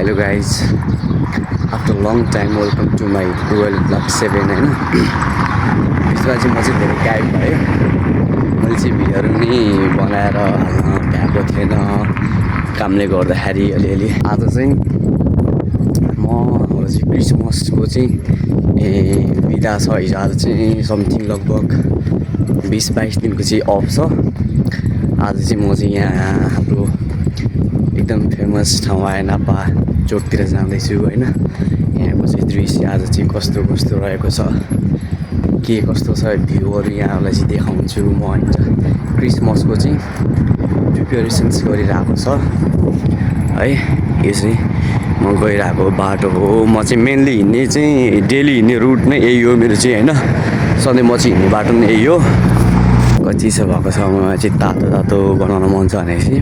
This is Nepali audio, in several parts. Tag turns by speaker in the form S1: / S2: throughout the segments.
S1: Hello guys, after a long time welcome to my Royal Block 7 हैन यसमा चाहिँ म चाहिँ धेरै गायब भयो मैले चाहिँ भिडियोहरू नि बनाएर हाल्न भ्याएको थिएन कामले गर्दाखेरि अलिअलि आज चाहिँ म हाम्रो चाहिँ क्रिसमसको चाहिँ बिदा छ हिजो आज चाहिँ समथिङ लगभग 20-22 दिनको चाहिँ अफ छ आज चाहिँ म चाहिँ यहाँ हाम्रो एकदम फेमस ठाउँ आयनापा चोकतिर जाँदैछु हैन यहाँको चाहिँ दृश्य आज चाहिँ कस्तो कस्तो रहेको छ के कस्तो छ भ्यूहरू यहाँलाई चाहिँ देखाउँछु म हैन क्रिसमसको चाहिँ प्रिपरेसन्स गरिरहेको छ है यो चाहिँ म गइरहेको बाटो हो म चाहिँ मेनली हिँड्ने चाहिँ डेली हिँड्ने रुट नै यही हो मेरो चाहिँ हैन सधैँ म चाहिँ हिँड्ने बाटो नै यही हो कति चिसो भएको छ मलाई चाहिँ तातो तातो बनाउन मन छ भनेपछि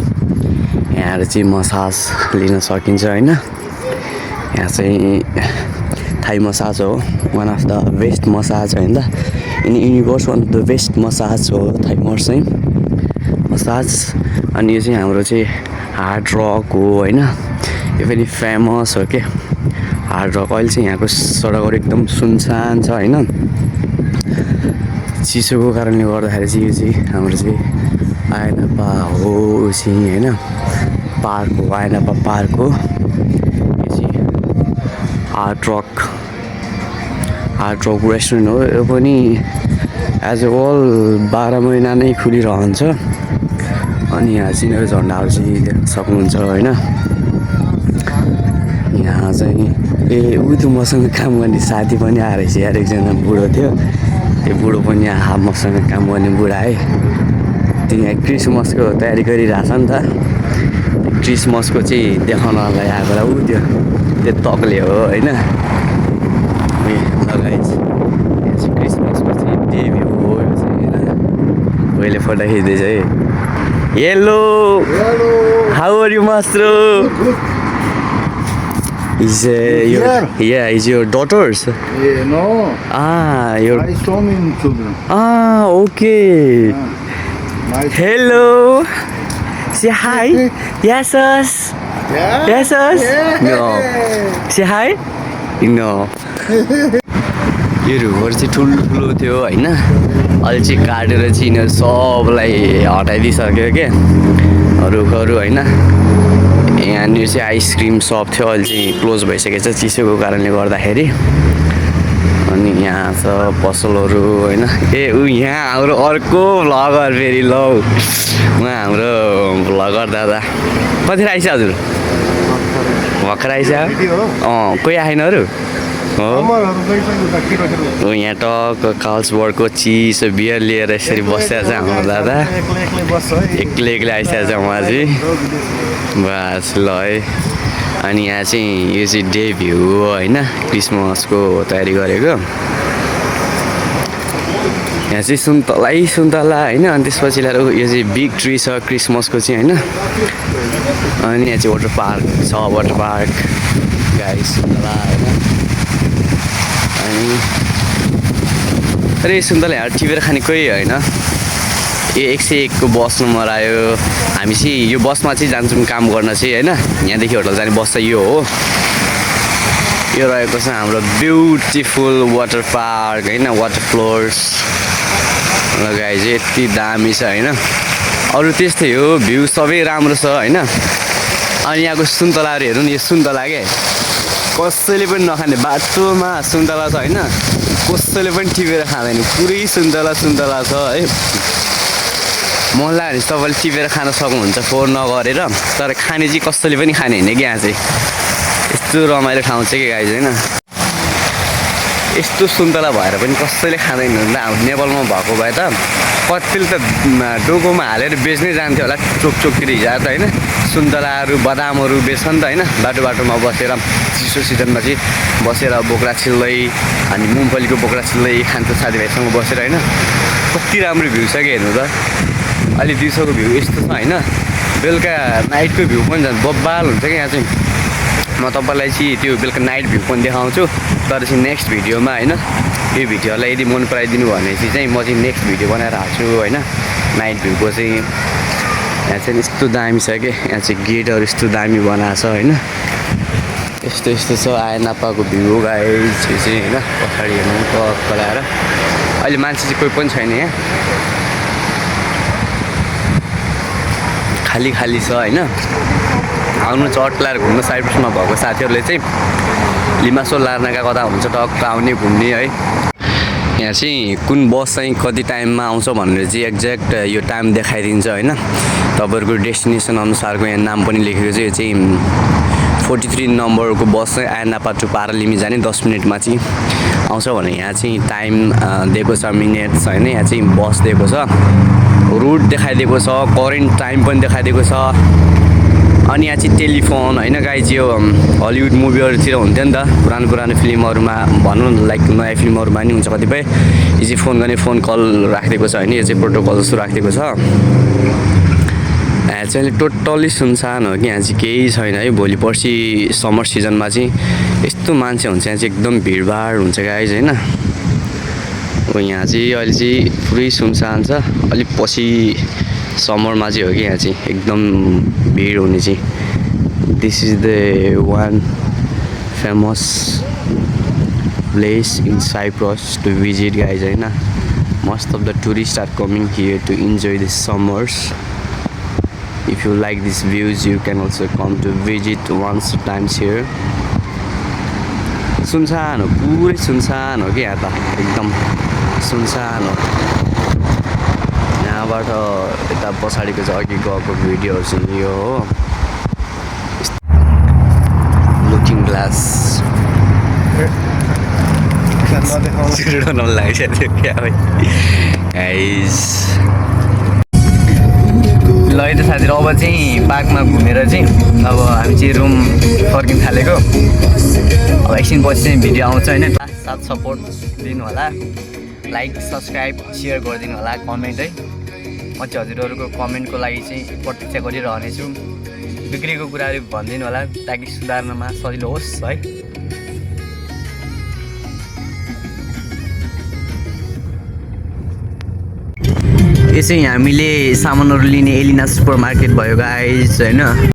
S1: यहाँ चाहिँ मसाज लिन सकिन्छ हैन यहाँ चाहिँ थाई मसाज हो one of the best massage हैन त in universe one of the best massage हो थाई मसाज अनि यो चाहिँ हाम्रो चाहिँ हार्ड रक हो हैन यो पनि फेमस हो के हार्ड रक अहिले चाहिँ यहाँको सडकहरू एकदम सुनसान छ हैन चिसोको कारणले गर्दाखेरि चाहिँ यो चाहिँ हाम्रो चाहिँ आयनापा हो चाहिँ हैन पार्क हो आयनापा पार्क हो यो चाहिँ हार्ड रक रेस्टुरेन्ट हो यो पनि एज अ होल 12 महिना नै खुलिरहन्छ अनि यहाँ चाहिँ यिनीहरू झन्डाहरू चाहिँ देख्न सक्नुहुन्छ हैन यहाँ चाहिँ उही मसँग काम गर्ने साथी पनि आएर यार एकजना बुढो थियो त्यो बुढो पनि यहाँ मसँग काम गर्ने बुढा है त्यो यहाँ क्रिसमसको तयारी गरिरहेछ नि त क्रिसमसको चाहिँ देखाउनलाई आएको ऊ त्यो तक्ले हो हैन लगाइन्छ यहाँ चाहिँ क्रिसमसको चाहिँ डेभ्यू हो यो चाहिँ हैन मैले फोटो खिच्दैछ है hello how are you master Is your daughters?
S2: No.
S1: Your
S2: My son and children.
S1: Okay. Hello. Say hi. Yes, us.
S2: Yeah.
S1: Yes, us. No. Say hi. No. यो रुखहरू चाहिँ ठुलो थियो हैन अहिले चाहिँ काटेर चाहिँ यिनीहरू सबलाई हटाइदिइसक्यो क्या रुखहरू हैन यहाँनिर चाहिँ आइसक्रिम सप थियो अहिले चाहिँ क्लोज भइसकेको छ चिसोको कारणले गर्दाखेरि अनि यहाँ छ पसलहरू हैन यहाँ हाम्रो अर्को भ्लगर फेरि लौ उहाँ हाम्रो भ्लगर दादा कतिखेर आइस हजुर भर्खर आइस कोही आएनहरू हो यहाँ टक्क कार्ल्सबर्गको चिसो बियर लिएर यसरी बसिरहेको छ हाम्रो दादा एक्लै आइसकेको छ उहाँ चाहिँ बस ल है अनि यहाँ चाहिँ यो चाहिँ डे भ्यू हो होइन क्रिसमसको तयारी गरेको यहाँ चाहिँ सुन्तला होइन अनि त्यसपछि ल्याएर यो चाहिँ बिग ट्री छ क्रिसमसको चाहिँ होइन अनि यहाँ चाहिँ वाटर पार्क गाइस सुन्तला होइन अनि अरे सुन्तला यहाँ टिपेर खाने कोही होइन यो 101 को बस नम्बर आयो हामी चाहिँ यो बसमा चाहिँ जान्छौँ काम गर्न चाहिँ होइन यहाँदेखि होटल जाने बस चाहिँ यो हो यो रहेको छ हाम्रो ब्युटिफुल वाटर पार्क होइन वाटर फ्लोर्स लगाए चाहिँ यति दामी छ होइन अरू त्यस्तै हो भ्यू सबै राम्रो छ होइन अनि यहाँको सुन्तलाहरू हेर्नु नि यो सुन्तला के कसैले पनि नखाने बाटोमा सुन्तला छ होइन कसैले पनि टिपेर खाँदैन पुरै सुन्तला छ है मन लाग्यो भने तपाईँले टिपेर खान सक्नुहुन्छ फोहोर नगरेर तर खाने चाहिँ कसैले पनि खाने होइन कि यहाँ चाहिँ यस्तो रमाइलो ठाउँ चाहिँ के गाइज होइन यस्तो सुन्तला भएर पनि कसैले खाँदैन हाम्रो नेपालमा भएको भए त कतिले त डोकोमा हालेर बेच्नै जान्थ्यो होला चोकतिर हिजो त होइन सुन्तलाहरू बदामहरू बेच्छ नि त होइन बाटोमा बसेर चिसो सिजनमा चाहिँ बसेर बोक्रा छिल्दै अनि मुङफलीको बोक्रा छिल्दै खान्छ साथीभाइसँग बसेर होइन कति राम्रो भ्यू छ कि हेर्नु त अहिले दिउँसोको भ्यू यस्तो छ होइन बेलुका नाइटको भ्यू पनि झन् बब्बाल हुन्छ कि यहाँ चाहिँ म तपाईँलाई चाहिँ त्यो बेलुका नाइट भ्यू पनि देखाउँछु तर चाहिँ नेक्स्ट भिडियोमा होइन यो भिडियोलाई यदि मन पराइदिनु भनेपछि चाहिँ म चाहिँ नेक्स्ट भिडियो बनाएर हाल्छु होइन नाइट भ्यूको चाहिँ यहाँ चाहिँ यस्तो दामी छ कि यहाँ चाहिँ गेटहरू यस्तो दामी बनाएको छ होइन यस्तो यस्तो छ आयनापाको भ्यू गाइज यो चाहिँ होइन पछाडि हेर्नु टक्क लगाएर अहिले मान्छे चाहिँ कोही पनि छैन यहाँ खाली खाली छ होइन आउनु चट्लाएर घुम्नु साइप्रसमा भएको साथीहरूले चाहिँ लिमासोल लार्नाका कता हुन्छ टक्क आउने घुम्ने है यहाँ चाहिँ कुन बस चाहिँ कति टाइममा आउँछ भनेर चाहिँ एक्ज्याक्ट यो टाइम देखाइदिन्छ होइन तपाईँहरूको डेस्टिनेसन अनुसारको यहाँ नाम पनि लेखेको छ यो चाहिँ 43 नम्बरको बस चाहिँ आयनापा टु पारालिमी जाने 10 मिनटमा चाहिँ आउँछ भने यहाँ चाहिँ टाइम दिएको छ मिनट्स होइन यहाँ चाहिँ बस दिएको छ रुट देखाइदिएको छ करेन्ट टाइम पनि देखाइदिएको छ अनि यहाँ चाहिँ टेलिफोन होइन गाइज यो हलिउड मुभीहरूतिर हुन्थ्यो नि त पुरानो फिल्महरूमा भनौँ लाइक नयाँ फिल्महरूमा नि हुन्छ कतिपय यो चाहिँ फोन गर्ने फोन कल राखिदिएको छ होइन यो चाहिँ प्रोटोकल जस्तो राखिदिएको छ यहाँ चाहिँ टोटल्ली सुनसान हो कि यहाँ चाहिँ केही छैन है भोलि पर्सि समर सिजनमा चाहिँ यस्तो मान्छे हुन्छ यहाँ चाहिँ एकदम भिडभाड हुन्छ गाइज होइन अब यहाँ चाहिँ अहिले चाहिँ पुरै सुनसान छ अलिक पछि समरमा चाहिँ हो कि यहाँ चाहिँ एकदम भिड हुने चाहिँ this is the one famous place in Cyprus to visit guys होइन most of the tourist are coming here to enjoy this summers if you like these views you can also come to visit once times here सुनसान हो पुरै सुनसान हो कि यहाँ त एकदम सुनसान हो यहाँबाट यता पछाडिको चाहिँ अघि गएको भिडियोहरू चाहिँ यो हो लुकिङ ग्लास लागिसक्यो क्या गाइस ल है त साथीहरू अब चाहिँ पार्कमा घुमेर चाहिँ अब हामी चाहिँ रुम फर्किन थालेको अब एकछिन पछि चाहिँ भिडियो आउँछ होइन साथ सपोर्ट दिनु होला लाइक सब्सक्राइब सेयर गरिदिनु होला कमेन्ट है म चाहिँ हजुरहरूको कमेन्टको लागि चाहिँ प्रतीक्षा गरिरहनेछु बिग्रेको कुराहरू भनिदिनु होला ताकि सुधार्नमा सजिलो होस् है यो चाहिँ हामीले सामानहरू लिने एलिना सुपर मार्केट भयो गाइज होइन